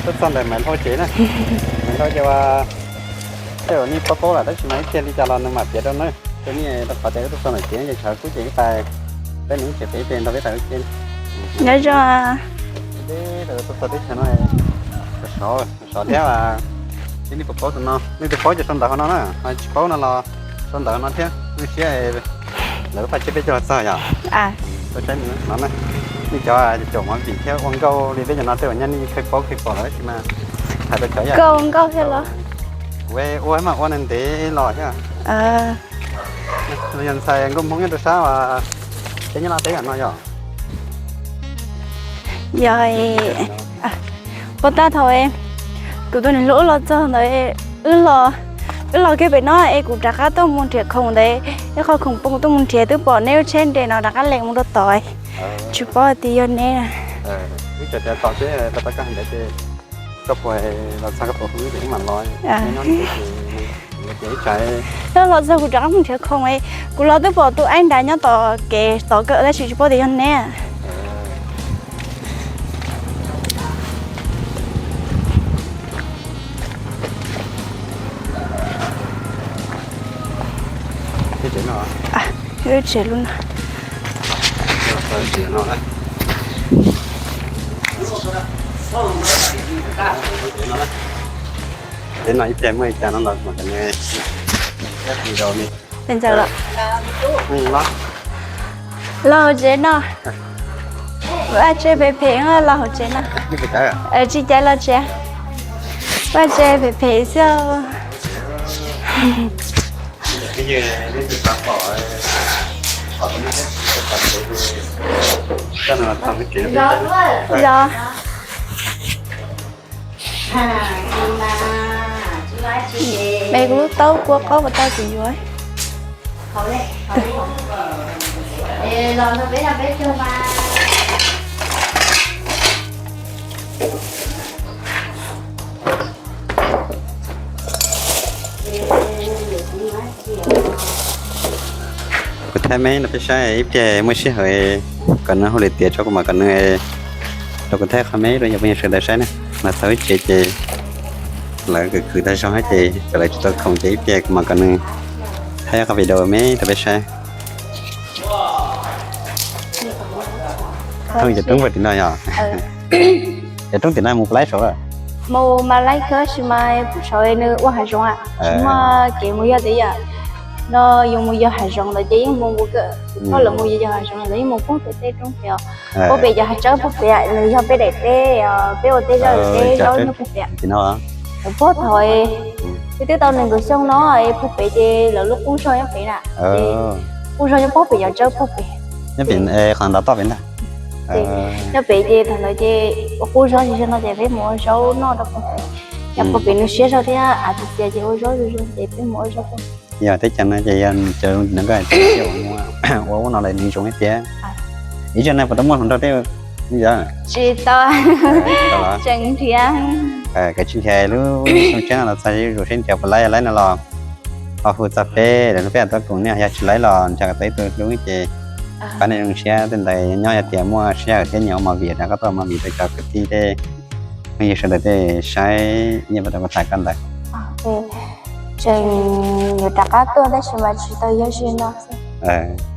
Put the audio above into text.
Tuaj txog ntawm Maiv Hlau tsev na. Maiv Hlau ces ua tej uas nej paub paub lawm tab sis mas ib pliag li cas los nws mam piav rau na. Rau nej rau qhov tias wb tuaj txog ntawm tsev ces tshav kub ces ib pliag peb mus ib tsev pem ib pliag nrog peb tawm ua ke. Nyob zoo. Tuaj txog teb chaws no sov sov thiab. Ces nej puas paub tus no, nej tus paub ces sau ntawv hauv no na, ho tsis paub no los sau ntawv no thiab. Lub siab lawv lub paj tsiab peb coj los txog yom. Tuaj saib no na, nej cov caum movie thiab ua nkauj li peb cov no tej uas nyab nej yeej kheev paub kheev pom lawm tab sis mas hais rau cov yom. Kuv ua mas ua ntev ntev los thiab. Yog ntxhais nkauj Hmoob nyob rau sab uas teb Nyab Laj teb yam no yom. Yog, puas tag thaum kuv tus niam hluas wb los txog ntawd, wb los kiag pem no es kuv rov qab tuaj mus nrhiav khoom ntawd, ib qho khoom poob kuv tuaj mus nrhiav twb pom neb lub tsheb nres no rov qab lees mus rau tod. Tsis paub tias yog neb. Koj puas los txog koj puas hu wb ces wb mam los. Los txog kuv rov qab mus nrhiav khoom, kuv los twb pom tus aib nrad nyob tom kev tod kawg tab sis tsis paub tias yog neb. Tsev lub no. Tsev no ib pliag muaj li cas no los mam. Los hauv tsev no. Vaj tse phem phem los hauv tsev no. Tsis caiv los tsev. Vaj tse phem phem xwb. Yog. Me kuv lub taub kua qaub puas tau kuv yuav. Kuv thaij me no peb saib ib pliag muaj sij hawm kom nws hu lwm tiam tso kuv mam kom nws rau kuv thaij qhov me rau yog phooj ywg sawv daws saib na. Los txog wb tsev ces lawv khwv khwv tag zog ces cov lawv tsis tau khoom ces ib pliag kuv mam kom nws thaij qhov video me rau peb saib. Thooj cov roob puag tim no yog? Cov roob tim no mus puas laib saud? Mus mas laib kawg sis mas saud nws ua hav zoov, tsis muaj kev mus yog tias yam no yus mus yog hav zoov ntawd ces yeej mus mus kawg. Tus pog lawv mus yog hav zoov lawv yeej mus puag pem tej roob pem, puag pem cov hav tsawb puag pem nws yog peb daim teb, peb ua teb zaub teb zaub nyob puag pem. Puag thaum twb tau nees nkaum xyoo no puag pem ces lawv lub qub zog nyob pem na. Qub zog nyob puag pem cov tsawb puag pem. Qhov ntawd toj pem ntag. Nyob pem ces thaum ntawd ces ua qub zog zog no ces peb mus ua zaub noj rau puag pem. Yog puag pem nws siab zog thiab av txias txias ces ua zaub zoo zoo ces peb mus ua zaub puag. Yog teb chaws no ces yog cov zoo no koj ua ub no lawm nws zoo ib tiag. Ib zaug no puas tau muaj hluas nraug tej? Tsis tau. Tseem nrhiav. Kav tsij nrhiav lub xyoo tshiab no los txog zuj zus seb nrhiav puas laib, laib no los ho hu txog peb lawm peb tuaj koom nej, yog tsis laib los nrhiav kom tau ib tug hlub ces pab nej zoo siab tej ntawd nyob, yog tias muaj sij hawm thiab nyiam ua movie rov qab tuaj ua movie rau cov kwv tij tej phooj ywg sawv daws tej saib, ib nyuag pas rau kuv tham koj ntawd. Tseem yuav rov qab tuaj tab sis mas tsis tau yog zaum no xwb.